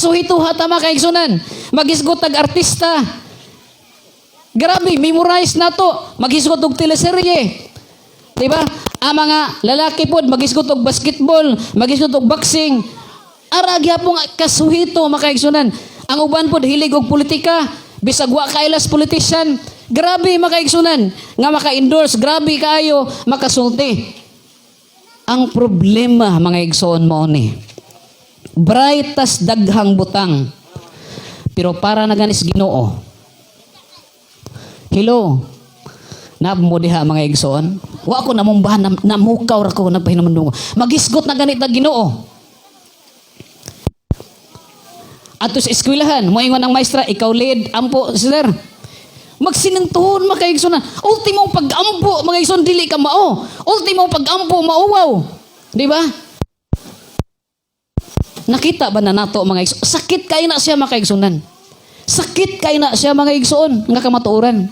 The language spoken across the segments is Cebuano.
Suhito ta, mga kaigsunan. Maghisgot tag artista. Grabe, memorize na to. Maghisgot og teleserye. Di ba? Ang mga lalaki pod maghisgot og basketball, maghisgot og boxing. Ara gyapon kasuhito, mga kaigsunan. Ang uban pod hilig og politika, bisag wa kailas politician. Grabe, mga kaigsunan, nga maka-endorse, grabe kaayo makasulti. Ang problema, mga igsoon, mao ni. Bright tas daghang butang. Pero para na ganis Ginoo. Hello. Nab mo diha, mga igsoon. Wa ko namumbahan, namukaw ra ko nagpahinumdum. Magisgot na ganit ang Ginoo. Ato sa eskwelahan, moingon ang maestra, "Ikaw lead, ampo, sir." Magsinantuhon, mga kaigsoon. Ultimong pag-ampo, mga igsoon, dili ka mao. Ultimong pag-ampo, mauwaw. Di ba? Nakita ba na nato, mga igsoon? Sakit kay na siya, mga kaigsunan. Sakit kay na siya, mga igsoon, nga kamatuoran.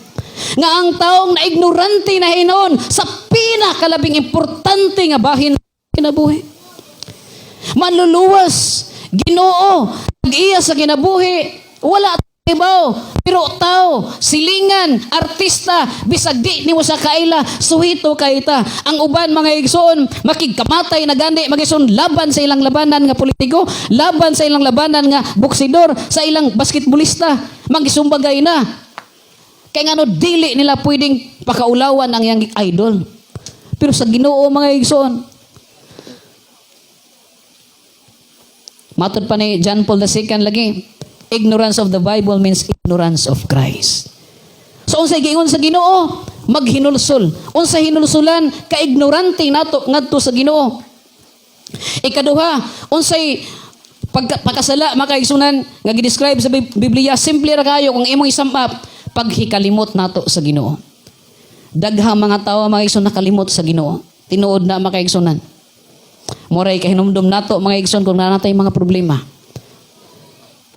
Nga ang taong na ignorante na hinon sa pinakalabing importante nga bahin kinabuhi. Manluluwas, Ginoo, nag-iya sa kinabuhi, wala ibaw, pero tao, silingan, artista, bisag di nimo sa kaila, suhito kay ta. Ang uban, mga igsoon, makigkamatay na gani, mga igsoon, laban sa ilang labanan nga politiko, laban sa ilang labanan nga boksidor, sa ilang basketbolista, mangisumbagay na. Kay ngano dili nila pwedeng pakaulawan ang iyang idol. Pero sa Ginoo, mga igsoon, matod pa ni John Paul II lagi, ignorance of the Bible means ignorance of Christ. So unsay giingon sa Ginoo? Maghinulsol. Unsa hinulsulan? Kaignorante nato ngadto sa Ginoo. Ikaduha, unsay pagkasala, mga kaigsunan, nga gi-describe sa Biblia? Simple ra kayo kung imong i-sum up, paghikalimot nato sa Ginoo. Daghang mga tawo, mga igsoon, nakalimot sa Ginoo. Tinuod na, mga kaigsunan. Moray kahinumdum nato, mga igsoon, kung naa natay mga problema.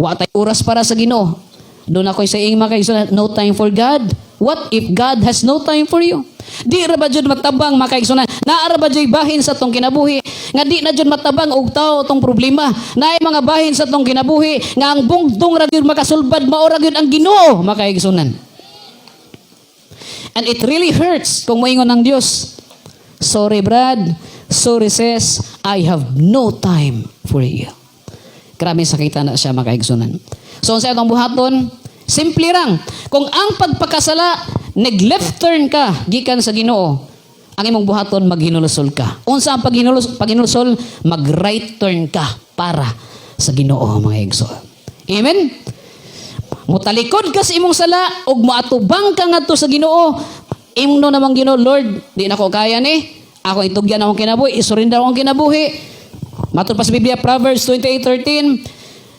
Wa tay oras para sa Ginoo. Doon ako sa ing, mga kaigsunan, no time for God. What if God has no time for you? Di ra ba jud matabang, mga kaigsunan? Naa ra ba jud bahin sa tong kinabuhi nga di na jud matabang og tao tong problema? Naay mga bahin sa tong kinabuhi nga ang bungtong ra gyud makasulbad mao ra gyud ang Ginoo, mga kaigsunan. And it really hurts kung moingon ng Dios, "Sorry Brad, sorry sis, I have no time for you." Grabe sakita na siya, mga kaigsunan. So sa atong buhaton, simple rang. Kung ang pagpakasala, nag-left turn ka gikan sa Ginoo, ang imong buhaton, maghinulsol ka. Unsa ang paghinulsol? Mag-right turn ka para sa Ginoo, mga igsoon. Amen? Mutalikod ka sa imong sala ug moatubang ka ngadto sa Ginoo. Imno namang Ginoo, "Lord, di na ko kaya ni. Ako itugyan akong kinabuhi, isurrender akong kinabuhi." Matod pa sa Biblia, Proverbs 28:13,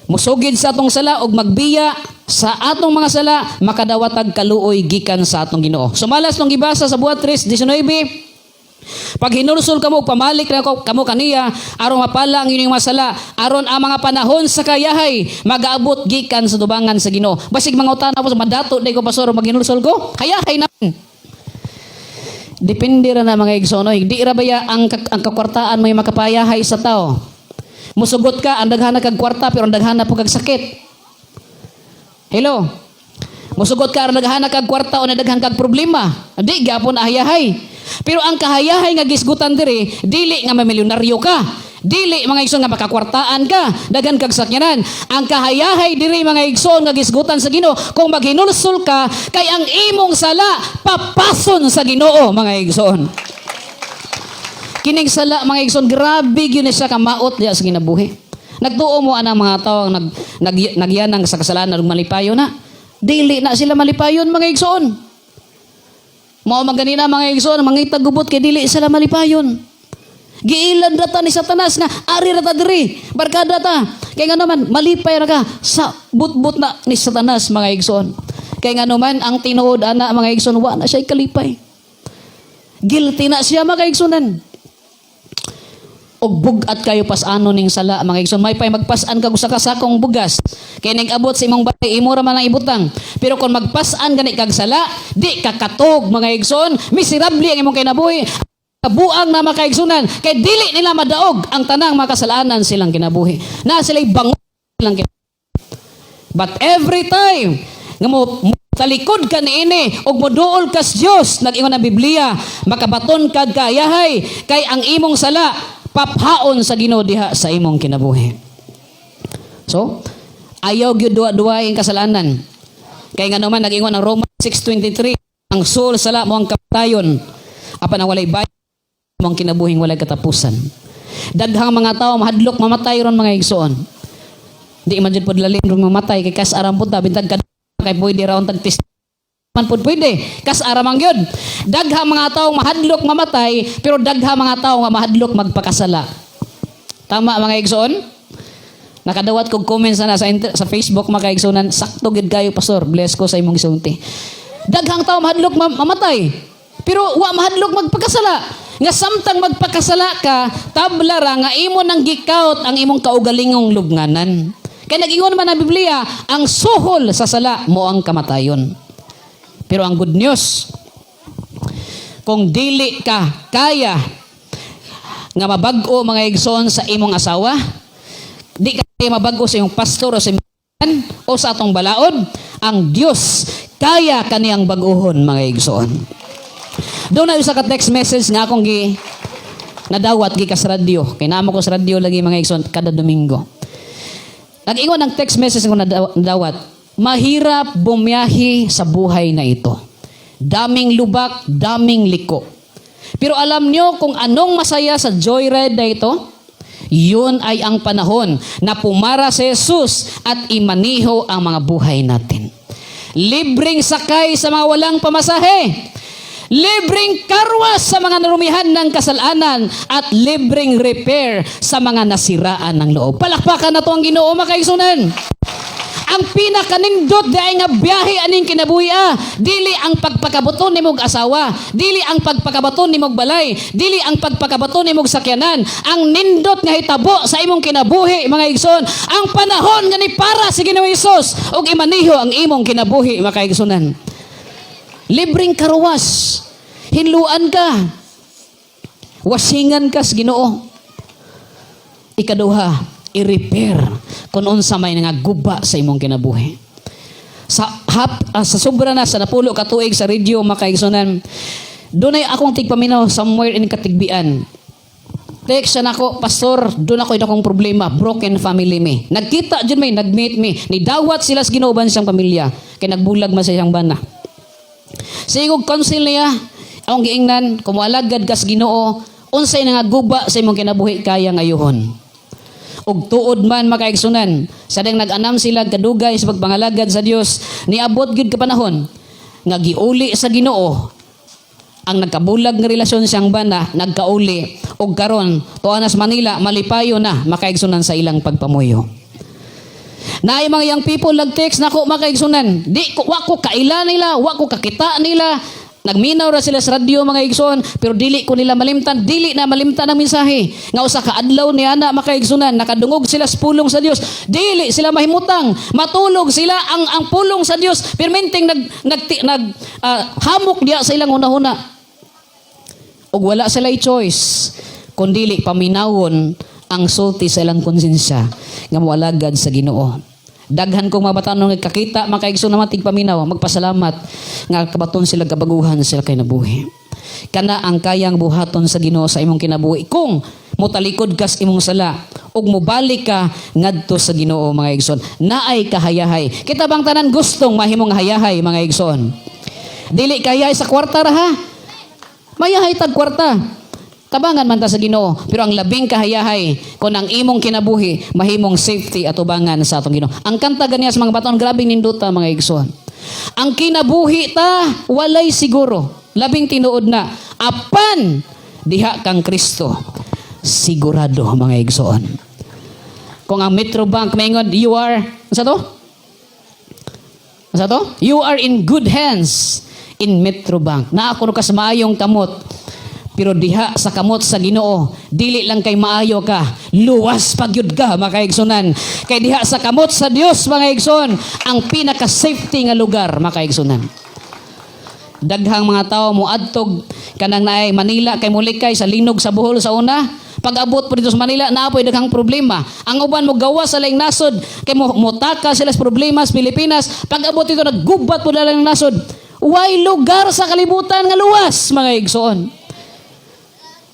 musugid sa atong sala ug magbiya sa atong mga sala, makadawatag kaluoy gikan sa atong Ginoo. Sumalas nung gibasa sa Buhat 3:19, pag hinulsol kamo, pamalik na kamo kaniya, aron mapala ang inyong mga sala, aron ang mga panahon sa kayahay, magaabot gikan sa tubangan sa Ginoo. Basig mga utana po, madato day ko, pastor, maghinulsol ko, hayahay naman. Depende ra na, mga igsoon. Di ra baya ang kakwartaan may makapayahay sa tao? Musugot ka, ang daghan kag kwarta, pero ang daghan po kag sakit. Hello? Musugot ka, ang daghan kag kwarta o daghan kag problema. Di gyapon ahayahay. Pero ang kahayahay nga gisgutan diri, dili nga mamilyonaryo ka. Dili, mga igsoon, nga makakwartaan ka, daghan kag sakyanan. Ang kahayahay diri, mga igsoon, nga gisgutan sa Ginoo, kung maghinulsol ka, kay ang imong sala papason sa Ginoo, mga igsoon. Kining sala, mga igsoon, grabe gyud ni siya kamaot diya sa kinabuhi. Nagtuo mo anang mga tao ang nagyanang sa kasalanan ug malipayon na? Dili na sila malipayon, mga igsoon. Mao man ganina, mga igsoon, mangitag gubot kay dili sila malipayon. Giilan ra ta ni Satanas nga ari ra ta diri, barkada ta. Kay nga naman malipay ra ka sa butbut na ni Satanas, mga igsoon. Kay nga naman ang tinuod ana, mga igsoon, wa na siya kalipay. Guilty na siya, mga igsunan. Og bug-at kayo pas-ano ning sala, mga igsoon. May pay magpas-an kag usa ka sakong bugas. Kay ning abot sa imong balay, imo ra man ang ibutang. Pero kung magpas-an gani kag sala, di ka katog, mga igsoon, miserable ang imong kinabuhi. Kabuang na makaigsunan kay dili nila madaog ang tanang mga kasalanan silang kinabuhi. Na sila'y bango silang kinabuhi. But every time nga mo talikod ka niini ug moduol ka sa Dios, nag-ingon ang Biblia, makabaton kag kahayahay kay ang imong sala paphaon sa Ginoo diha sa imong kinabuhi. So, ayaw gyud duwa-duway ang kasalanan. Kay nga naman nag-ingon ang Roma 6:23, ang suhol sala mao ang kamatayon. Apan ang walay bayad mao ang kinabuhing walay katapusan. Daghang mga tao mahadlok mamatay ron, mga igsoon. Di man jud pod lalim ron mamatay kay kas aram pud ta, bintag ka kay pwede ra tag test man pud pwede. Kas ara man gyud. Daghang mga tao mahadlok mamatay, pero daghang mga tao nga mahadlok magpakasala. Tama, mga igsoon? Nakadawat kog comments na sa Facebook, mga kaigsunan, "Sakto gid kayo, pastor. Bless ko sa imong gisulti." Daghang tao mahadlok mamatay. Pero wa mahadlok magpakasala. Nga samtang magpakasala ka, tabla ra nga imo nang gikaut ang imong kaugalingong lubnganan. Kay nag-ingon man ang Biblia, ang suhol sa sala mao ang kamatayon. Pero ang good news, kung dili ka kaya nga mabag-o, mga igsoon, sa imong asawa, di ka kaya mabag-o sa imong pastor o sa imong o sa atong balaod, ang Dios kaya kaniyang bag-uhon, mga igsoon. Doon na usa ka text message nga akong gi nadawat gikas radyo. Kay naamo ko sa radyo lagi, mga igsoon, kada Domingo. Nag-ingon ang text message ko nadawat, "Mahirap bumiyahe sa buhay na ito. Daming lubak, daming liko. Pero alam nyo kung anong masaya sa joyride na ito? Yun ay ang panahon na pumara si Jesus at imaniho ang mga buhay natin. Libreng sakay sa mga walang pamasahe. Libreng car wash sa mga narumihan ng kasalanan at libreng repair sa mga nasiraan ng loob." Palakpakan nato ang Ginoo, mga kaigsunan. Ang pinakanindot diay nga biyahe aning kinabuhi ah. Dili ang pagpakabuton nimog asawa, dili ang pagpakabaton nimog balay, dili ang pagpakabaton nimog sakyanan. Ang nindot nga hitabo sa imong kinabuhi, mga igsoon, ang panahon nga ni para si Ginoong Hesus ug imaniho ang imong kinabuhi, mga kaigsunan. Libreng car wash. Hinluan ka. Wasingan ka sa Ginoo. Ikaduha, i-repair kung unsa may nga guba sa imong kinabuhi. Sa sobra na sa 10 ka tuig sa radio, makaigsunan, dunay akong tigpaminaw somewhere in Katigbian. Text siya nako, "Pastor, doon ako akong problema, broken family me." Nagkita dyan may, nag-meet me. Nidawat sila sa Ginoo siyang pamilya. Kay nagbulag man sa iyang bana. Sigog counsel niya, akong giingnan, kung moalagad ka sa Ginoo, unsay nga guba sa imong kinabuhi kaya ngayuhon. Ug tuod man, makaigsunan, sa dang nag-anam sila kadugay sa pagpangalagad sa Dios, niabot gyud ka panahon nga giuli sa Ginoo ang nagkabulag nga relasyon siyang bana, nagkauli ug karon tuwa na sa Manila, malipayo na, makaigsunan, sa ilang pagpamuyo. Naay mga young people nag-text nako, makaigsunan. Di ko, wa ko kaila nila, wa ko kakita nila. Nagminaw ra sila sa radyo, mga igsoon, pero dili ko nila malimtan, dili na malimtan ang mensahe. Nga usa ka adlaw ni ana, makaigsunan, nakadungog sila sa pulong sa Dios. Dili sila mahimutang, matulog sila ang pulong sa Dios. Permenteng nag nag, nag hamok diya sa ilang hunahuna. Ug wala sila choice kundili paminawon ang sulti sa ilang konsensya nga moalagad sa Ginoo. Daghan kong mga batanon nga kakita, makaigsoon, naman tigpaminaw, magpasalamat nga kabaton sila kabaguhan sila kay nabuhi. Kana ang kayang buhaton sa Ginoo sa imong kinabuhi kung motalikod ka sa imong sala ug mobalik ka ngadto sa Ginoo, mga igsoon. Naay kahayahay. Kita bang tanan gustong mahimong hayahay, mga igsoon? Dili kahayahay sa kwarta ra ha. Mayahay tag kwarta. Tabangan man ta sa Ginoo, pero ang labing kahayahay kung ang imong kinabuhi mahimong safety at ubangan sa atong Ginoo. Ang kanta ganiya sa mga baton, grabing nindota, mga igsoon. Ang kinabuhi ta walay siguro, labing tinuod na apan diha kang Kristo sigurado, mga igsoon. Kung ang Metro Bank maingon, "You are," sa to? Sa to? "You are in good hands in Metro Bank." Naa kuno ka sa maayong kamot. Pero diha sa kamot sa Ginoo, dili lang kay maayo ka, luwas pa gyud ka, mga kaigsunan. Kay diha sa kamot sa Dios, mga igsoon, ang pinaka-safety nga lugar, mga kaigsunan. Daghang mga tao mo adtog kanang naay Manila kay mulikay sa linog sa Bohol sa una, Pag-abot po dito sa Manila, naa poy daghang problema. Ang uban mo gawa sa laing nasod kay mo motaka sila sa problema sa Pilipinas. Pag-abot dito, naggubat po lang nasod. Way lugar sa kalibutan nga luwas, mga igsoon.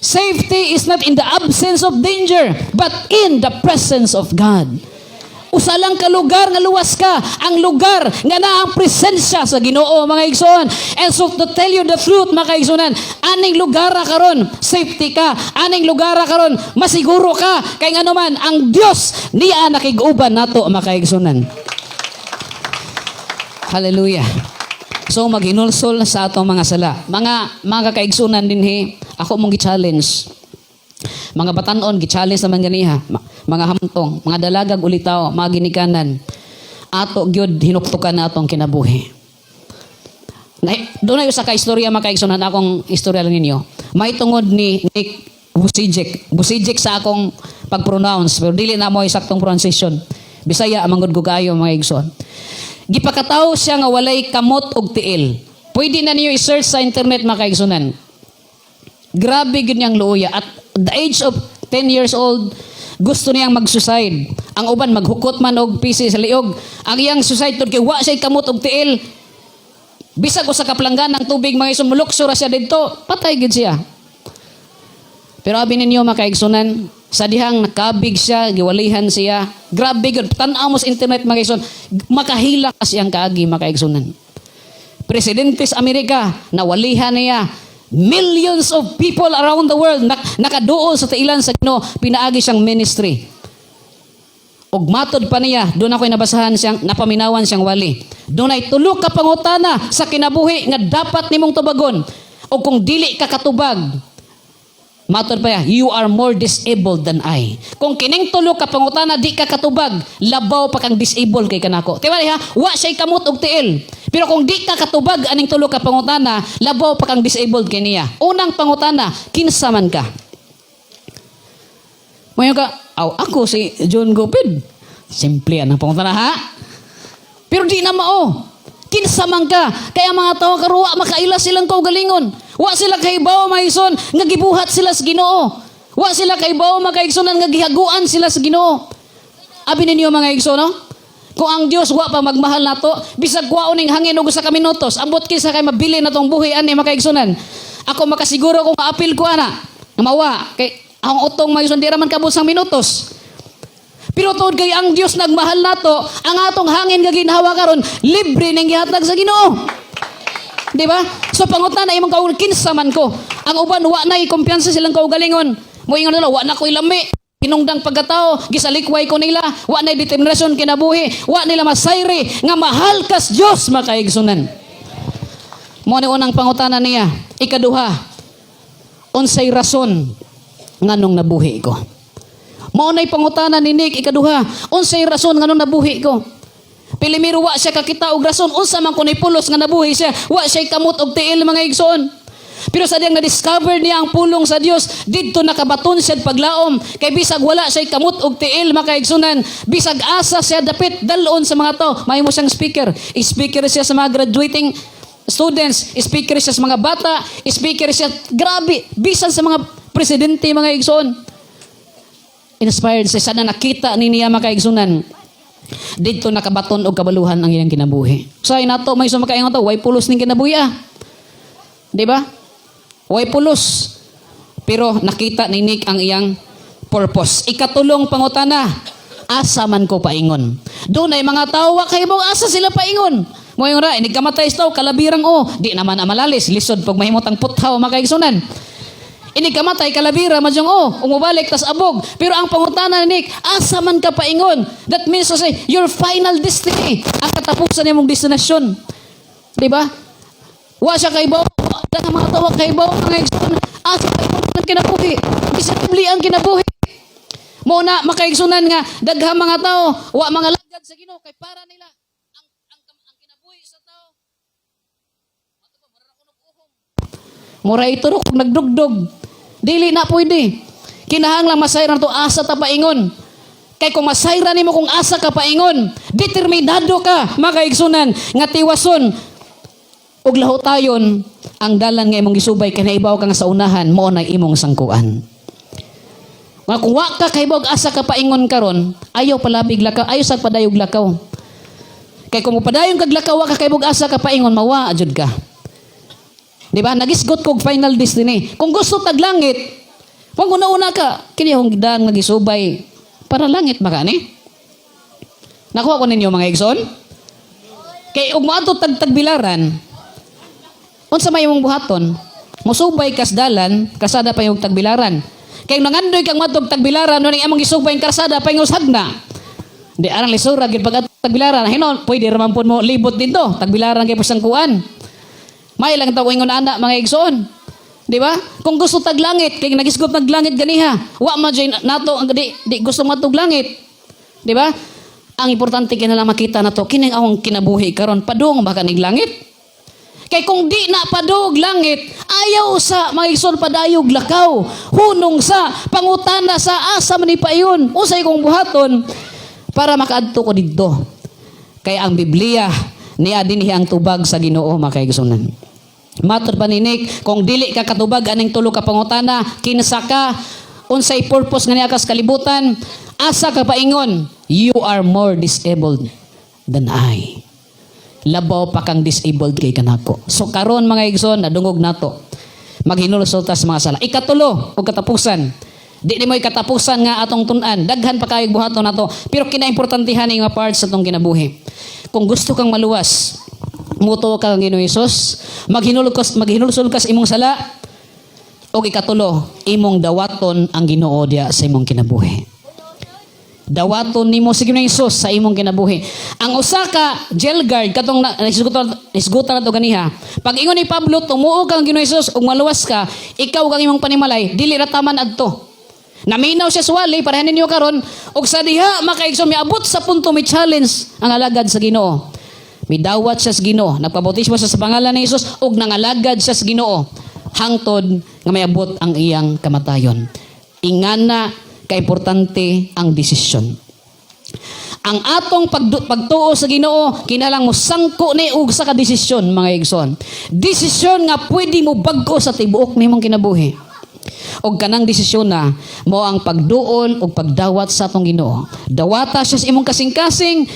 Safety is not in the absence of danger, but in the presence of God. Usa lang ka lugar nga luwas ka, ang lugar nga naa ang presensya sa Ginoo, mga igsoon. And so, to tell you the truth, mga kaigsunan, aning lugar karon, safety ka. Aning lugar karon, masiguro ka kay ngano man ang Dios niya nakig-uban nato, mga kaigsunan. Hallelujah. So maghinulsol sa atong mga sala. Mga kaigsunan dinhi, ako mong gi-challenge. Mga batanon, gi-challenge naman ganiha. Mga hamtong, mga dalagag ulitaw, mga ginikanan. Ato gyud hinuktukan na atong kinabuhi. Na, doon na sa ka istorya, mga kaigsunan, akong istorya lang ninyo. May tungod ni Nick Vujicic. Vujicic sa akong pag-pronounce, pero dili na mo saktong pronunciation. Bisaya man gud ko kaayo, mga igsoon. Gipakatawo siya nga walay kamot og tiil. Pwede na niyo i-search sa internet, mga kaigsunan. Grabe gyud niyang luoya. At the age of 10 years old, gusto niyang mag-suicide. Ang uban maghukot man og PC sa liog. Ang iyang suicide tungod kay wa siya kamot og tiil. Bisag usa ka planggan ng tubig, mga igsoon, mulukso ra siya didto, patay gid siya. Pero abi ninyo, mga kaigsunan, sa dihang nakabig siya, giwalihan siya. Grabe gyud, tan-aw mo sa internet, mga kaigsunan, makahilak ka siyang kaagi, mga kaigsunan. Presidente sa Amerika, nawalihan niya. Millions of people around the world nakaduol sa tiilan sa Ginoo, pinaagi siyang ministry. Ug matod pa niya, doon ako'y nabasahan siyang, napaminawan siyang wali. Doon ay tulo ka pangutana sa kinabuhi nga dapat nimong tubagon. O kung dili ka katubag, matod pa niya, "You are more disabled than I." Kung kining tulo ka pangutana di ka katubag, labaw pa kang disabled kay kanako. Tiba ha, wa siya'y kamot og tiil. Pero kung di ka katubag aning tulo ka pangutana, labaw pa kang disabled kay niya. Unang pangutana, kinsa man ka? Moingon ka, "Aw, ako si John Gupid." Simple ang pangutana ha. Pero di na mao. Kinsa man ka? Kaya mga tao karon wa makaila silang kaugalingon. Wa sila kahibaw, mga igsoon, nga gibuhat sila sa Ginoo. Wa sila kahibaw, mga kaigsoon, nga gihaguan sila sa Ginoo. Abi ninyo, mga igsoon, no? Kung ang Dios wa pa magmahal nato, bisag kuwaon ning hangin og usa ka minutos, ambot kinsa kay mabili na tong buhi ani, mga kaigsunan. Ako makasiguro kung maapil ko ana, nga mawa kay ang utong, mga igsoon, di ra man kabot sang minutos. Pero tuod kay ang Dios nagmahal nato, ang atong hangin nga ginhawa karon libre ning gihatag sa Ginoo. Di ba? So pangutana imong kaugalingon, kinsa man ko? Ang uban wa nay kumpiyansa silang kaugalingon. Moingon nila, "Wa na ko'y lami. Hinungdang pagkatao, gisalikway ko nila, wa nay determinasyon kinabuhi, wa nila masayri nga mahal kas Dios, makaigsunan." Mo ni unang pangutana niya. Ikaduha, unsay rason nganong nabuhi ko? Mao nay pangutana ni Nick ikaduha, unsay rason nganong nabuhi ko? Pilimiro wa siya kakita og rason unsa man kunoy pulos nga nabuhi siya, wa siya kamot og tiil, mga igsoon. Pero sa diyang na-discover niya ang pulong sa Dios, didto nakabaton siya paglaom. Kay bisag wala siya kamot og tiil, mga kaigsunan, bisag asa siya dapit dalon sa mga tao, mahimo siyang speaker. Speaker siya sa mga graduating students, speaker siya sa mga bata, speaker siya, grabe, bisan sa mga presidente, mga igsoon. Inspired siya sa na nakita ni niya, mga kaigsunan. Didto nakabaton og kabaluhan ang iyang kinabuhi. Say nato may sumakaingon to, way pulos ning kinabuhi ah. Di ba? Way pulos. Pero nakita ni Nick ang iyang purpose. Ikatulong pangutana, asa man ko paingon? Doon ay mga tao wa kay mo asa sila paingon. Moingon ra, inig kamatay sa tao, kalabirang o. Di naman amalalis, lisod pag mahimutang puthaw, mga kaigsunan. Inig kamatay, kalabira, madyong o, umubalik, tas abog. Pero ang pangutana ni Nick, asa man ka paingon? That means to say, your final destiny, ang katapusan nimong destinasyon. Di ba? Wa siya kay baw, ang mga tao kay baw, mga igsoon, asa paingon ang kinabuhi? Miserable ang kinabuhi. Mo na makaigsunan nga daghang mga tao wa mga lagad sa Ginoo kay para nila ang kinabuhi sa tao mura iturok kung nagdugdog. Dili na pwede. Kinahanglan masayran to asa ta paingon. Kay kung masayran nimo kung asa ka paingon, determinado ka, mga kaigsunan, nga tiwason ug lahotayon ang dalan nga imong gisubay kay naibaw ka nga sa unahan mao na imong sangkuan. Nga kung wa ka kahibog asa ka paingon karon, ayaw palabig lakaw, ayaw sa padayog lakaw. Kay kung mopadayon kag lakaw, wa ka kahibog asa ka paingon, mawa jud ka. Di ba? Nagisgot kog final destiny. Kung gusto tag langit, kung una-una ka, kini akong gidang nagisubay para langit ba ni? Nakuha ko ninyo, mga igsoon? Kay ug moadto tag Tagbilaran, unsa may imong buhaton? Musubay kas dalan, kasada pa yung Tagbilaran. Kay nangandoy kang matog Tagbilaran, no ning among gisubay ang karsada pa yung usagna. Di arang lisura gid pag Tagbilaran. Hinon, pwede ra man pud mo libot dito. Tagbilaran kay pasangkuan. May lang tawo ingon ana, mga igsoon. Di ba? Kung gusto tag langit, kay nagisgot nag langit ganiha. Wa man jay nato ang di gusto matug langit. Di ba? Ang importante kina lang makita nato kining akong kinabuhi karon padung ba kanig langit? Kay kung di na padug langit, ayaw sa, mga igsoon, padayog lakaw. Hunong sa, pangutana sa asa man ni payon. Unsay kong buhaton para makaadto ko didto? Kay ang Biblia niya dinhi ang tubag sa Ginoo, mga kaigsunan. Matod pa ni Nick, kung dili ka katubag aning tulo ka pangutana, kinsa ka, unsay purpose nga niya kas kalibutan, asa ka paingon, you are more disabled than I. Labaw pa kang disabled kay kanako. So karon, mga igsoon, nadungog nato. Maghinulsol ta sa mga sala. Ikatulo, ug katapusan. Di mo katapusan nga atong tun-an. Daghan pa kayog buhaton nato. Pero kinaimportantehan ning mga parts sa atong kinabuhi. Kung gusto kang maluwas, mutuo ka kang Ginoo Hesus, maghinulsol ka sa imong sala, ug ikatulo, imong dawaton ang Ginoo diya sa imong kinabuhi. Dawaton nimo si Ginoo Hesus sa imong kinabuhi. Ang usa ka jail guard katong na hisgutan nato ganiha. Pag ingon ni Pablo, tumuo kang Ginoo Hesus ug maluwas ka, ikaw kang imong panimalay, dili ra taman adto. Naminaw siya suwali, parehan ninyo karon, ug sa diha, makaigsoon, miabot sa punto may challenge ang alagad sa Ginoo. Midawat siya sa Ginoo, nagpabautismo siya sa pangalan ni Jesus ug nangalagad siya sa Ginoo hangtod nga mayabot ang iyang kamatayon. Ingana kaimportante ang desisyon. Ang atong pagtuo sa Ginoo kinahanglan mo sangko ni og sa ka desisyon, mga igsoon. Desisyon nga pwede mo bag-o sa tibuok nimong kinabuhi. Og kanang desisyon na mo ang pagduol ug pagdawat sa atong Ginoo. Dawata siya sa imong kasing-kasing,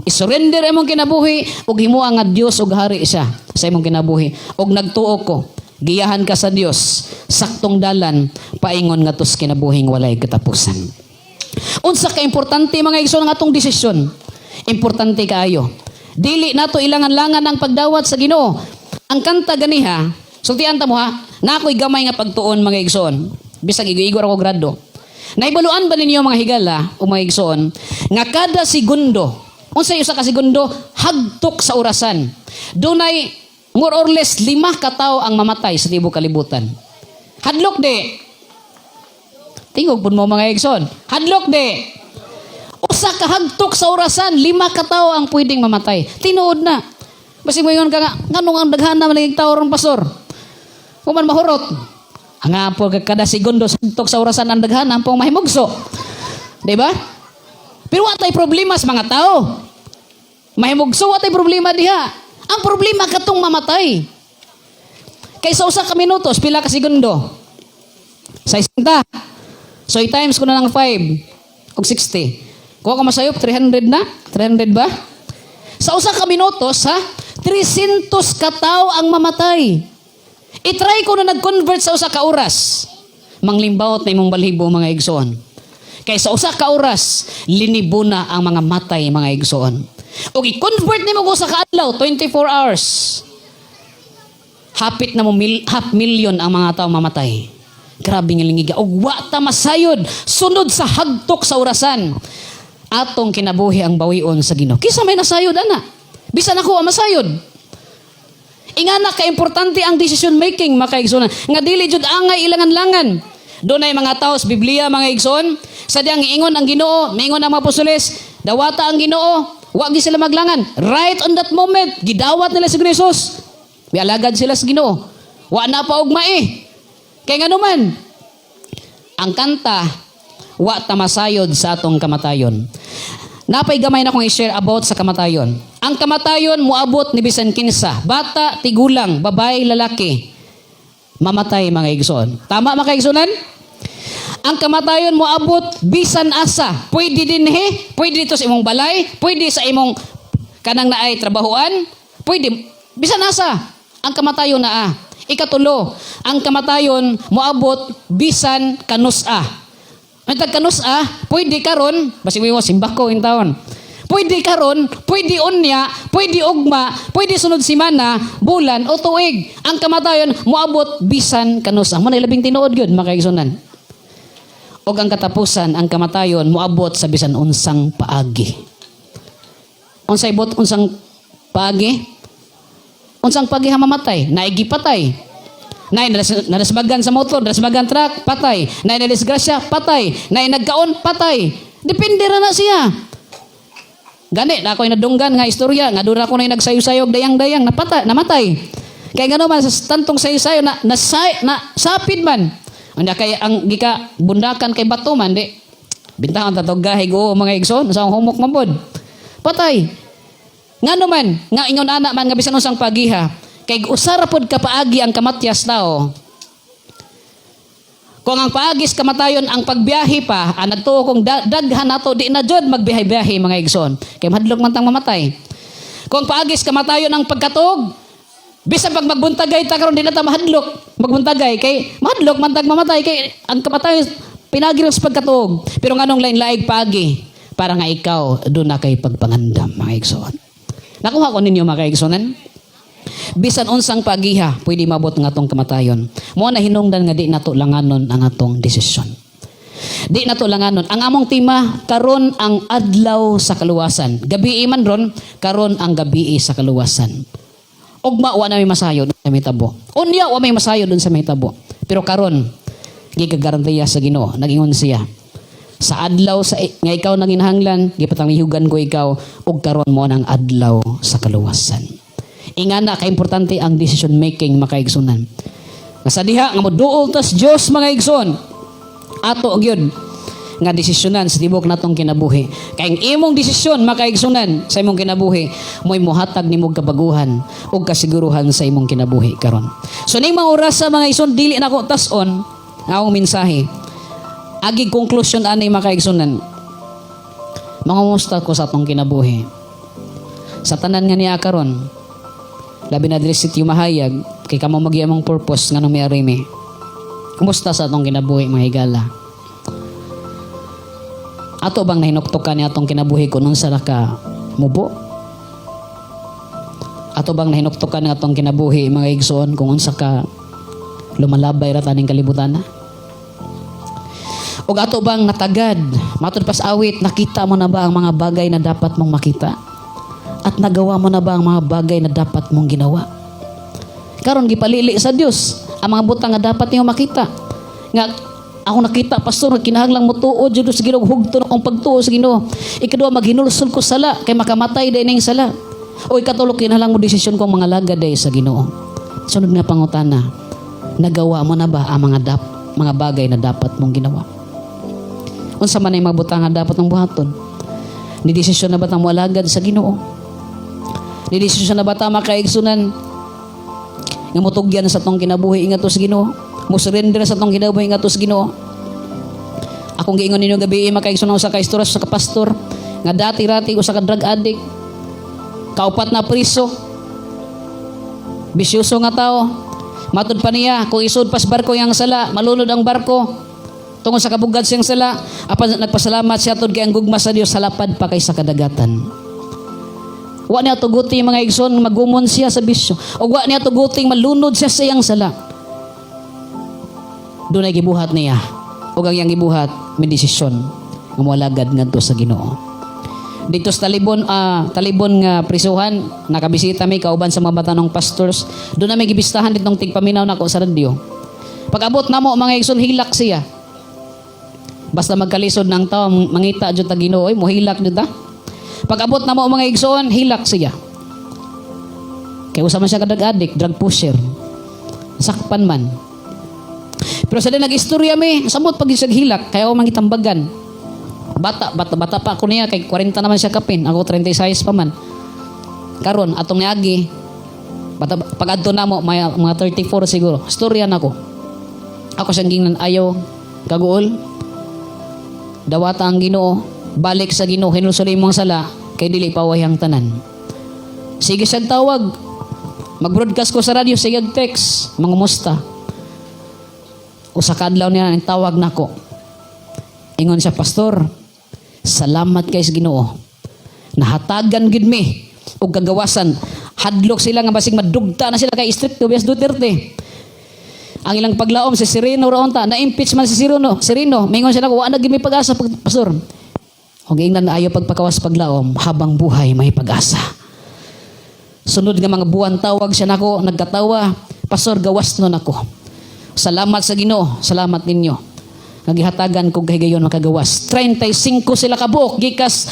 isurrender imong kinabuhi ug himoa nga Dios ug hari siya sa imong kinabuhi. Og nagtuo ko, giyahan ka sa Dios, saktong dalan paingon ngadto sa kinabuhing walay katapusan. Unsa ka importante, mga igsoon, ang atong desisyon? Importante kaayo. Dili nato ilangan-langan ang pagdawat sa Ginoo. Ang kanta ganiha, sultian ta mo ha, na ako'y gamay nga pagtuon, mga igsoon. Bisag igo-igo ra ko grado. Naibaluan ba ninyo, mga higala o mga igsoon, nga kada segundo, unsay usa ka segundo, hagtok sa orasan, dunay more or less 5 ka tawo ang mamatay sa tibuok kalibutan? Hadlok di? Tingog pud mo, mga igsoon. Hadlok di? Usa ka hagtok sa orasan, 5 ka tawo ang pwedeng mamatay. Tinuod na. Basi mo ingon ka nga, nganong ang daghan na man tao ron, pastor? Human mahurot. Ang po kada segundo sa hagtok sa orasan ang daghan ang pong mahimugso. Di ba? Pero wa tay problema sa mga tao. Mahimugso, wa tay problema diha. Ang problema katong mamatay. Kaysa usa ka minutos, pila ka segundo? 60. So i-times ko na lang 5 og 60. Kuha ka masayop, 300 na? 300 ba? Sa usa ka minutos, ha? 300 ka tao ang mamatay. I-try ko na nag-convert sa usa ka oras. Manglimbawot na imong balhibo, mga igsoon. Kay sa usa ka oras, linibo na ang mga matay, mga igsoon. Og i-convert nimo ko sa kaadlaw, 24 hours. Hapit na mo half million ang mga tao mamatay. Grabe nga lingiga. Og wa ta masayod sunod sa hagtok sa orasan. Atong kinabuhi ang bawion sa Ginoo. Kinsa may nasayod ana? Bisan ako ang masayod. Ingana ka importante ang decision making, makaigsoon, nga dili jud angay ilangan-langan. Dunay mga tao sa Biblia, mga igsoon, sa diyang giingon ang Ginoo, miingon ang mga apostoles, dawata ang Ginoo, wa gi sila maglangan. Right on that moment, gidawat nila si Jesus. Mialagad sila sa Ginoo. Wa na pa ugma eh. Kay nganuman, ang kanta, wa ta masayod sa atong kamatayon. Napay gamay na kong i-share about sa kamatayon. Ang kamatayon muabot ni bisan kinsa, bata, tigulang, babae, lalaki. Mamatay, mga igsoon. Tama, mga kaigsunan? Ang kamatayon moabot bisan asa. Pwede dinhi, pwede dito sa imong balay, pwede sa imong kanang naay trabahoan, pwede bisan asa. Ang kamatayon naa. Ikatulo, ang kamatayon moabot bisan kanusa. Ang tag kanusa, pwede karon, basig mo simba ko in taon. Pwede karon, pwede unya, pwede ugma, pwede sunod simana, bulan o tuig. Ang kamatayon moabot bisan kanusa. Mo na labing tinuod gyud, mga kaigsunan. Og ang katapusan, ang kamatayon moabot sa bisan unsang paagi. Unsay bot unsang paagi? Unsang paagi ha mamatay? Naay gipatay. Naay nalasbagan sa motor, nalasbagan truck, patay. Naay nadisgrasya, patay. Naay nagkaon, patay. Depende ra na siya. Gani, na ako'y nadunggan nga istorya, nga doon ako na nagsayosayog dayang-dayang, napata, namatay. Kaya nga naman, sa tantong sayo-sayo, na sapid man. Anya kay ang gika bundakan kay bato man, di. Bintangan tatog gahig o mga igsoon, sa humok mabod. Patay. Nga naman, nga ingon ana man nga bisan unsang pagiha, kay usara pod ka paagi ang kamatyas tao. Kung ang paagis kamatayon ang pagbiyahe pa, ang nagtuo kong daghan nato di na jud magbiyahe-biyahe, mga igsoon. Kay mahadlok man tang mamatay. Kung ang paagis kamatayon ang pagkatog, bisan pag magbuntagay ta karon, di na ta mahadlok magbuntagay kay mahadlok man tag mamatay kay ang kamatayon pinagi lang sa pagkatuog. Pero nganong lain-laig paagi para nga ikaw doon na kay pagpangandam, mga igsoon. Nakuha ko ninyo, mga kaigsunan? Bisan unsang pagiha, pwede mabot nga atong kamatayon. Mo na hinungdan nga di nato langanon ang atong desisyon. Di nato langanon. Ang among tema, karon ang adlaw sa kaluwasan. Gabi man ron, karon ang gabi sa kaluwasan. Ugma wa na may masayo sa may tabo. Unya wa may masayo dun sa may tabo. Pero karon, gigagarantiya sa Ginoo, nagingon siya. Sa adlaw sa nga ikaw nanginahanglan, gipatangihugan ko ikaw ug karon mo ang adlaw sa kaluwasan. Ingana ka importante ang decision making, mga kaigsunan. Nga sa diha nga moduol tas Dios, mga igsoon, ato gyud nga desisyonan sa tibok natong kinabuhi. Kay ang imong desisyon, mga kaigsunan, sa imong kinabuhi, mo'y mohatag nimo kabaguhan ug kasiguruhan sa imong kinabuhi karon. So ning mga oras sa mga igsoon, dili nako tas-on ang akong mensahe. Agi konklusyon ani, mga kaigsunan. Mangumusta ko sa atong kinabuhi. Sa tanan nga niya karon, labi na diri sa Sitio Mahayag, kay kamo magi among purpose nga mi arimi. Kumusta sa atong kinabuhi, mga higala? Ato bang nahinuktukan ni atong kinabuhi kung unsa ra ka mubo? Ato bang nahinuktukan ni atong kinabuhi, mga igsoon, kung unsa ka lumalabay ra taning kalibutan na? Og ato bang natagad, matud pas awit, nakita mo na ba ang mga bagay na dapat mong makita? At nagawa mo na ba ang mga bagay na dapat mong ginawa? Karon gipalili sa Dios ang mga butang nga dapat niyo makita. Nga ako nakita, pastor, nga kinahanglang motuo jud sa Ginoo, hugto akong pagtuo sa Ginoo. Ikaduha, maghinulsol ko sala kay makamatay day ning sala. O ikatulo, kinahanglang mo desisyon kong mga lagad day sa Ginoo. Sunod nga pangutana, nagawa mo na ba ang mga bagay na dapat mong ginawa? Unsa man ay mga butang nga dapat mong buhaton? Ni desisyon na ba tang moalagad sa Ginoo? Ni desisyon na ba ta, makaigsunan, nga motugyan sa tong kinabuhi ngadto sa Ginoo? Mo surrender sa tong kinabuhi ngadto sa Ginoo? Akong giingon ninyo gabi, makaigsunan, sa kaistorya sa kapastor nga dati-rati usa ka drug addict, kaupat na priso, bisyoso nga tao. Matud pa niya, kung isud pas barko yang sala, malunod ang barko tungod sa kabugad siyang sala. Apan nagpasalamat siya tud kay ang gugma sa Dios salapad pa kaysa kadagatan. Wa niya tuguti, mga igsoon, magumon siya sa bisyo. O wa niya tuguti malunod siya sa iyang sala. Doon ay gibuhat niya. O ang iyang gibuhat, may desisyon nga moalagad ngadto sa Ginoo. Dito sa Talibon, Talibon nga prisuhan, nakabisita mi kauban sa mga batanong pastors. Doon na may gibistahan ditong tigpaminaw nako sa radyo. Pag-abot namo, mga igsoon, hilak siya. Basta magkalisod ng tao, mangita jud ta Ginoo, oy, mohilak jud ta. Pag-abot namo, mga igsoon, hilak siya. Kay usa man siya ka drug addict, drug pusher. Sakpan man. Pero sa din nag-istorya mi, samot pag isag hilak, kaya ako mangitambagan. Bata, bata, bata pa ako niya, kay 40 naman siya kapin, ako 36 pa man. Karon atong niagi, bata, pag adto namo, may, mga 34 siguro, storya nako. Ako siyang gingnan, ayaw, Kaguol. Dawata ang Ginoo, balik sa Ginoo, hinulsol imong sala kay dili pa ang tanan. Sige siya tawag. Mag-broadcast ko sa radyo, sige text, mangumusta. Usa ka adlaw niya ang tawag nako. Ingon siya, "Pastor, salamat kay sa Ginoo. Nahatagan gid mi og kagawasan." Hadlok sila nga basig madugta na sila kay stricto bias Duterte. Ang ilang paglaom si Sereno ra unta, na-impeach man si Sereno. Sereno, mingon siya nako, "Wa na gid mi pag-asa, pastor." Og ingnan ayo pagpakawas paglaom, habang buhay may pag-asa. Sunod nga mga buwan, tawag siya nako, nagkatawa, "Pastor, gawas nun ako. Salamat sa Ginoo, salamat ninyo. Nagihatagan ko kahigayon makagawas." 35 sila kabuok gikas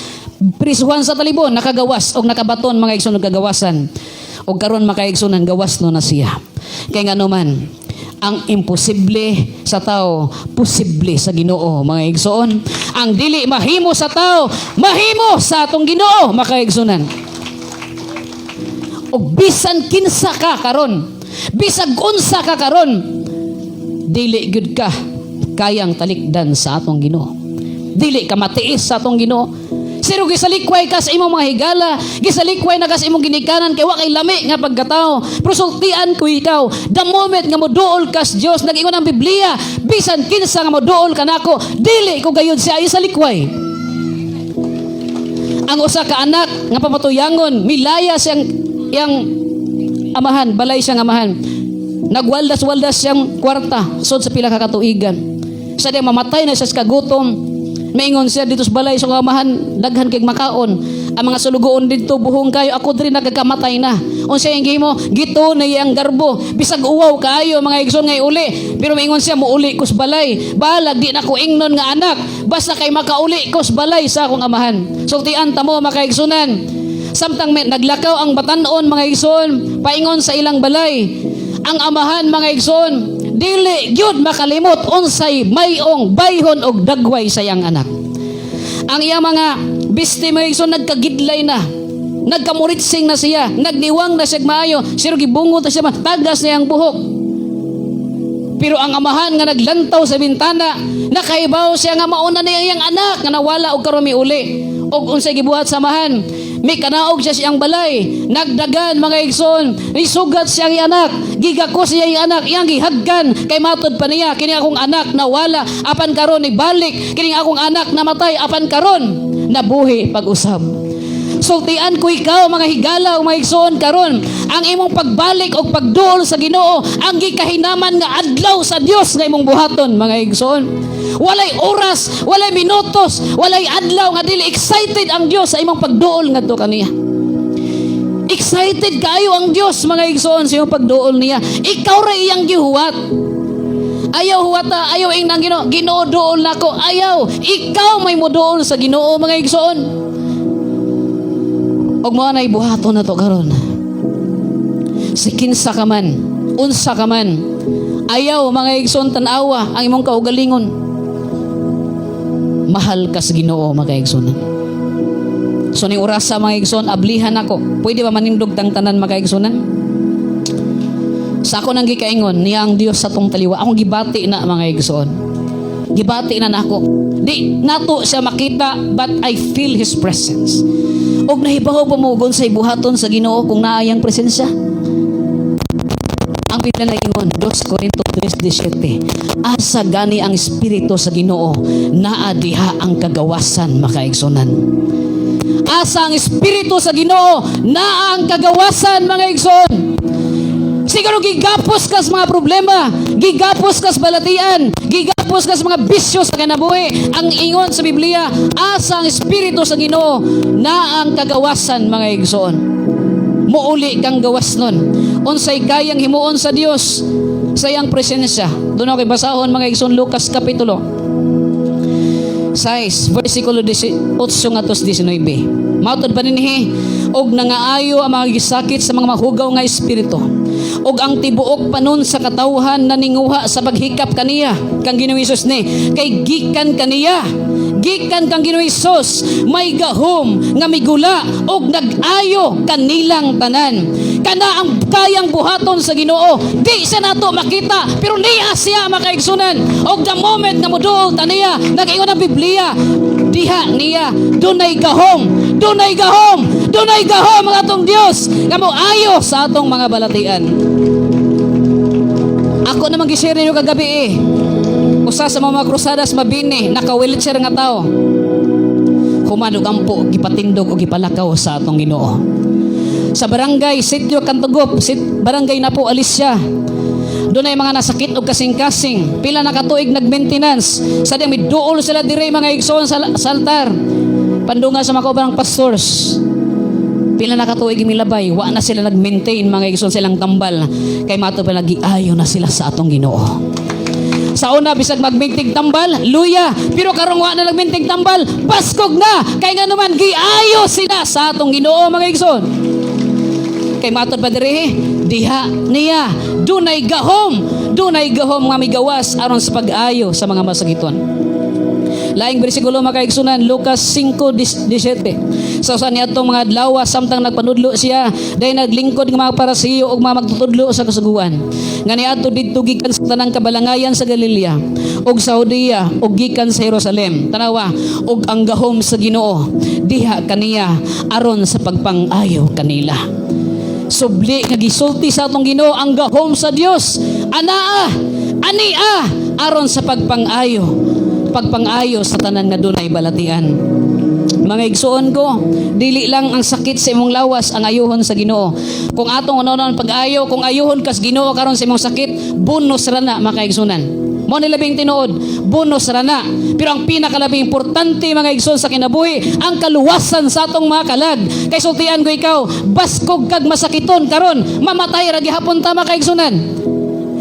prisuhan sa Talibon, nakagawas og nakabaton, mga igsoon, og kagawasan. Og karon, mga kaigsunan, gawas no na siya. Kay ngano man, ang imposible sa tao, posible sa Ginoo, mga igsoon. Ang dili mahimo sa tao, mahimo sa atong Ginoo, mga kaigsunan. Og bisan kinsa ka karon, bisag unsa ka karon, dili gyud ka kayang talikdan sa atong Ginoo. Dili ka matiis sa atong Ginoo. Pero gisalikway ka sa imong mga higala, gisalikway na ka sa imong ginikanan kay wa kay lami nga pagkatao. Pero sultian ko ikaw, the moment nga moduol ka sa Dios, nag-ingon ang Biblia, bisan kinsa nga moduol kanako, dili ko gayud siya isalikway. Ang usa ka anak nga pamatuyangon, milaya siyang iyang amahan, balay siyang amahan. Nagwaldas-waldas siyang kwarta sud sa pila ka katuigan. Sa di mamatay na siya sa kagutom. Maingon siya dito sa balay sa amahan, daghan kay makaon. Ang mga sulugoon didto buhong kayo, ako diri nagkamatay na. Unsa iyang gihimo? Gito na iyang garbo. Bisag uwaw kaayo, mga igsoon, ngay uli. Pero maingon siya, "Muuli ko sa balay. Balag di na ko ingnon nga anak. Basta kay makauli ko sa balay sa akong amahan." Sultian ta mo, mga kaigsunan. Samtang may, naglakaw ang batanon, mga igsoon, paingon sa ilang balay. Ang amahan, mga igsoon, dili gyud makalimot unsay mayong bayhon og dagway sa iyang anak. Ang iyang mga biste, mga igsoon, nagkagidlay na. Nagkamuritsing na siya, nagniwang na siya maayo, siro gibungot na siya, tagas na iyang buhok. Pero ang amahan nga naglantaw sa bintana, nakahibaw siya nga mauna na iyang anak nga nawala og karon uli. Og unsay gibuhat sa amahan? May kanaog siya siyang balay. Nagdagan, mga igsoon. Isugat siya ang anak. Gigako siya iyang anak. Iyang gihagkan. Kay matod pa niya, kini akong anak nawala. Apan karon ibalik. Kini akong anak namatay. Apan karon nabuhi pag-usab. Sultian ko ikaw, mga higala, mga igsoon, karon ang imong pagbalik o pagduol sa Ginoo ang gikahinaman nga adlaw sa Dios nga imong buhaton, mga igsoon. Walay oras, walay minutos, walay adlaw nga dili excited ang Dios sa imong pagduol ngadto kaniya. Excited kaayo ang Dios, mga igsoon, sa imong pagduol niya. Ikaw ra iyang gihuwat. Ayaw huwata, ayaw ing nang Ginoo, "Ginoo, duol nako." Ayaw, ikaw may moduol sa Ginoo, mga igsoon. Og mao na buhaton na to karon. Si kinsa ka man, unsa ka man, ayaw, mga igsoon, tan-awa ang imong kaugalingon. Mahal ka sa Ginoo, mga igsoon. So ning orasa, mga igsoon, ablihan ako. Pwede ba manindog tang tanan, mga igsoon? Sa ako nang gikaingon, niya ang Dios sa tong taliwa. Akong gibati na, mga igsoon. Gibati na nako. Di nato siya makita, but I feel His presence. Og nahibaw pa mo kung sa buhaton sa Ginoo kung naayang presensya. Ang Biblia na ingon, 2 Corinto 3:17, asa gani ang espiritu sa Ginoo, naa diha ang kagawasan, makaigsunan. Asa ang espiritu sa Ginoo, naa ang kagawasan, mga igsoon. Siguro gigapos ka sa mga problema, gigapos ka sa balatian, gigapos ka sa mga bisyo sa kinabuhi. Ang ingon sa Biblia, asa ang espiritu sa Ginoo, naa ang kagawasan, mga igsoon. Muuli kang gawas nun. Unsay kayang himuon sa Dios sa iyang presensya. Doon ako basahon, mga igsoon, Lucas Kapitulo 6, versikulo 18 ngadto 19. Mautod pa dinhi, og nangaayo ang mga gisakit sa mga mahugaw nga espiritu. Og ang tibuok panon sa katawhan naninguha sa paghikap kaniya, kang Ginoong Hesus ni, kay gikan kaniya Gikan kang Ginoong Hesus may gahom nga migula og nag-ayo kanilang tanan. Kana ang kayang buhaton sa Ginoo. Di siya nato makita, pero niya siya, makaigsunan. Og the moment nga moduol ta niya, nag-ingon ang Biblia, diha niya dunay gahom, dunay gahom, dunay gahom ang atong Dios nga moayo sa atong mga balatian. Ako naman gi-share ninyo kagabi eh. Usa sa mga krusadas mabini, naka-wheelchair nga tao. Human og ampo, gipatindog o gipalakaw sa atong Ginoo. Sa barangay Sitio Kantugop, barangay Napo Alicia. Dunay mga nasakit og kasing-kasing, pila na katuig nag-maintenance. Sa diyang miduol sila dire, mga igsoon, sa altar. Pandunga sa mga kaubanang pastors. Pila na katuig milabay, wa na sila nag-maintain, mga igsoon, silang tambal. Kay mato pa nagiayo na sila sa atong Ginoo. Sa una, bisag magmintig tambal, luya. Pero karong wa na nagmintig tambal, baskog na. Kay nga naman, giayo sila sa atong Ginoo, mga igsoon. Kay matod pa diri, diha niya dunay gahom nga migawas aron sa pag-ayo sa mga masakiton. Laing bersikulo, mga kaigsunan, Lucas 5:17. Sa usa niadtong mga adlaw, samtang nagpanudlo siya, dahil naglingkod nga mga Parisiyo ug mga magtutudlo sa kasuguan nga niadto didto gikan sa tanang kabalangayan sa Galilea ug sa Judea ug gikan sa Jerusalem. Tanawa, ug ang gahom sa Ginoo diha kaniya aron sa pagpang-ayo kanila. Subli nga gisulti sa atong Ginoo ang gahom sa Dios anaa ania aron sa pagpang-ayo sa tanan nga dunay balatian. Mga igsuon ko, dili lang ang sakit sa imong lawas ang ayuhon sa Ginoo. Kung atong unaon pag-ayo, kung ayuhon kas Ginoo karon sa imong sakit, bonus ra na, mga kaigsunan. Mo ni labing tinuod, bonus ra na. Pero ang pinakalabing importante, mga igsoon, sa kinabuhi, ang kaluwasan sa atong mga kalag. Kay sultian ko ikaw, baskog kag masakiton karon, mamatay ra gihapon ta, mga kaigsunan.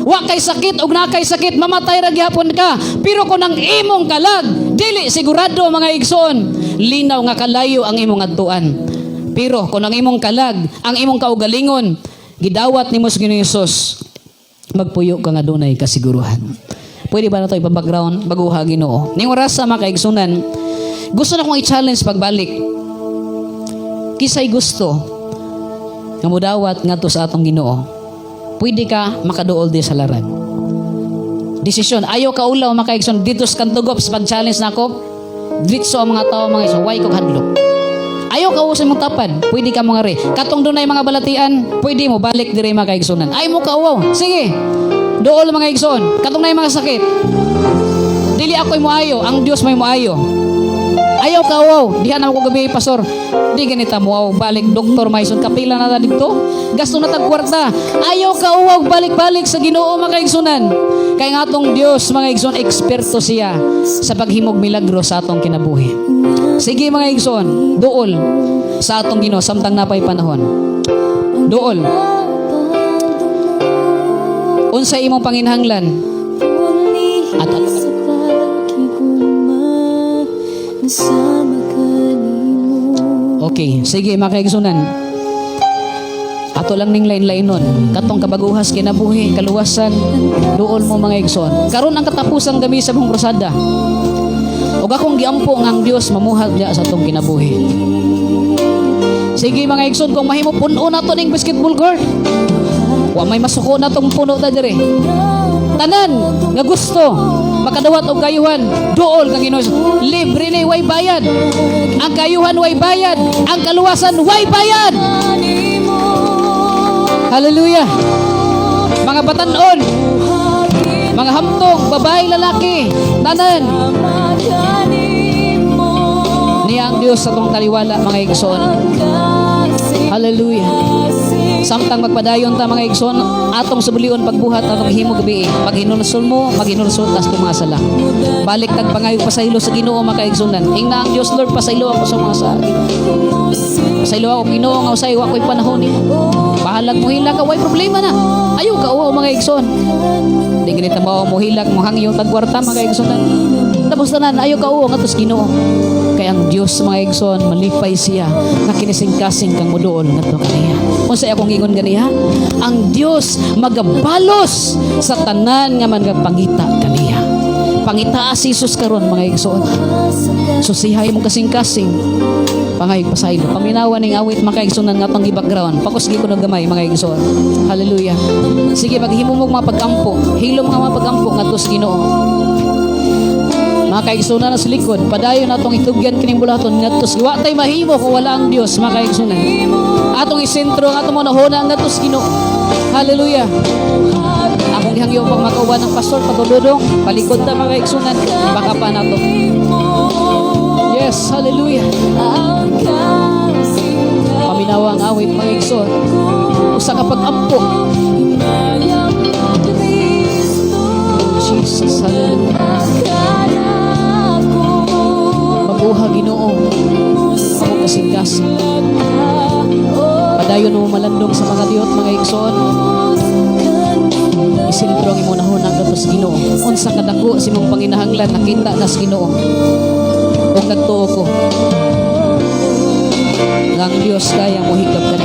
Wa kay sakit og naa kay sakit, mamatay ra gihapon ka. Pero kung ang imong kalag dili sigurado, mga igsoon, linaw nga kalayo ang imong adtuan. Pero kung ang imong kalag, ang imong kaugalingon, gidawat nimo sa Ginoo Hesus, magpuyo ka nga dunay kasiguruhan. Pwede ba na ito ipa-background, baguha Ginoo? Ning oras sa mga kaigsunan, gusto na kong i-challenge pagbalik. Kisay gusto nga mudawat ngadto sa atong Ginoo, pwede ka makaduol di sa halaran. Desisyon. Ayaw ka ulaw, mga kaigsoon, dito sa Kantugop sa pag-challenge nako. Diretso ang mga tao, mga igsoon, way kog hadlok. Ayaw ka sa imong tapad, pwede ka mga re. Katong dunay mga balatian, pwede mo balik dire, mga kaigsunan. Ay mo kauwaw. Sige. Duol, mga igsoon. Katong nay mga sakit. Dili ako'y moayo, ang Dios may moayo. Ayaw ka uwaw. Diha na ako gabi, pastor. Di ganita mo balik doktor Maison kapila na ta dito. Gasto na tag kwarta. Ayaw ka uwaw, balik-balik sa Ginoo, mga kaigsunan. Kay nga atong Dios, mga igsoon, eksperto siya sa paghimog milagro sa atong kinabuhi. Sige, mga igsoon, duol sa atong Ginoo samtang napay panahon. Duol. Unsa imong panginhanglan? At sa paghigugma nasama ka nimo. Okay, sige, mga kaigsunan. Ato lang ning lain-lainon. Katong kabaguhas kinabuhi, kaluwasan, duol mo, mga igsoon. Karon ang katapusang gabi sa buong krusada. Ug akong giampo nga ang Dios mamuhat diya sa atong kinabuhi. Sige, mga igsoon, kung mahimo puno na to ning basketball court. Wa may masuko na tong puno ta dire. Tanan nga gusto makadawat og kayuhan, duol kang Ginoo. Libre ni, way bayad. Ang kayuhan way bayad, ang kaluwasan way bayad. Hallelujah. Mga batanon, mga hamtong, babae, lalaki, tanan. Niya ang Diyos sa atong taliwala, mga igsoon. Hallelujah. Samtang magpadayon ta, mga igsoon, atong subulion pagbuhat atong himo gabi. Paghinulsol mo, maghinulsol tas mga sala. Balik tag pangayo pasaylo sa Ginoo, mga kaigsunan. Ingna ang Dios, "Lord, pasaylo ako sa mga sala. Pasaylo ako, Ginoo, nga usay wa ko'y panahon nimo." Bahalag mo hilak ka, way problema na. Ayaw ka uwaw, mga igsoon. Di ganita mo mo hilak mo hangyo tagkwarta, mga kaigsunan. Tapos tanan, ayaw ka uwaw ngadto sa Ginoo. Kay ang Dios, mga igsoon, malipay siya nga kinising-kasing kang muduol ngadto kaniya. Unsay akong ingon ganiha? Ang Dios magabalos sa tanan nga manggapangita kaniya. Pangitaa si Jesus karon, mga igsoon. Susihay imong kasing-kasing. Pangayog pasaylo. Paminawa ning awit, mga kaigsunan, nga atong i-background. Pakusgi ko ng gamay, mga igsoon. Hallelujah. Sige, maghimo mo mga pagampo. Hilom nga mga pagampo ngadto sa Ginoo. Mga kaigsunan na sa likod, padayon natong itugyan kining bulaton ngadto sa wa tay mahimo kung wala ang Dios, mga kaigsunan. Atong isentro ang atong mga hunahuna ngadto sa Ginoo. Hallelujah. Akong gihangyo pag makauban ng pastor patuludong, palikod ta, mga kaigsunan, baka pa nato. Yes, hallelujah. Paminawa ang awit, mga igsoon. Usa ka pag-ampo. Jesus, hallelujah. Baguha, Ginoo, ako kasing-kasing. Padayon mo malandong sa mga diyot, mga igsoon. Isentro ang imong hunahuna ngadto sa Ginoo. Unsa kadako sa imong panginahanglan, nakita na sa Ginoo. Ug nagtuo ko nga ang Dios kaya mohigab.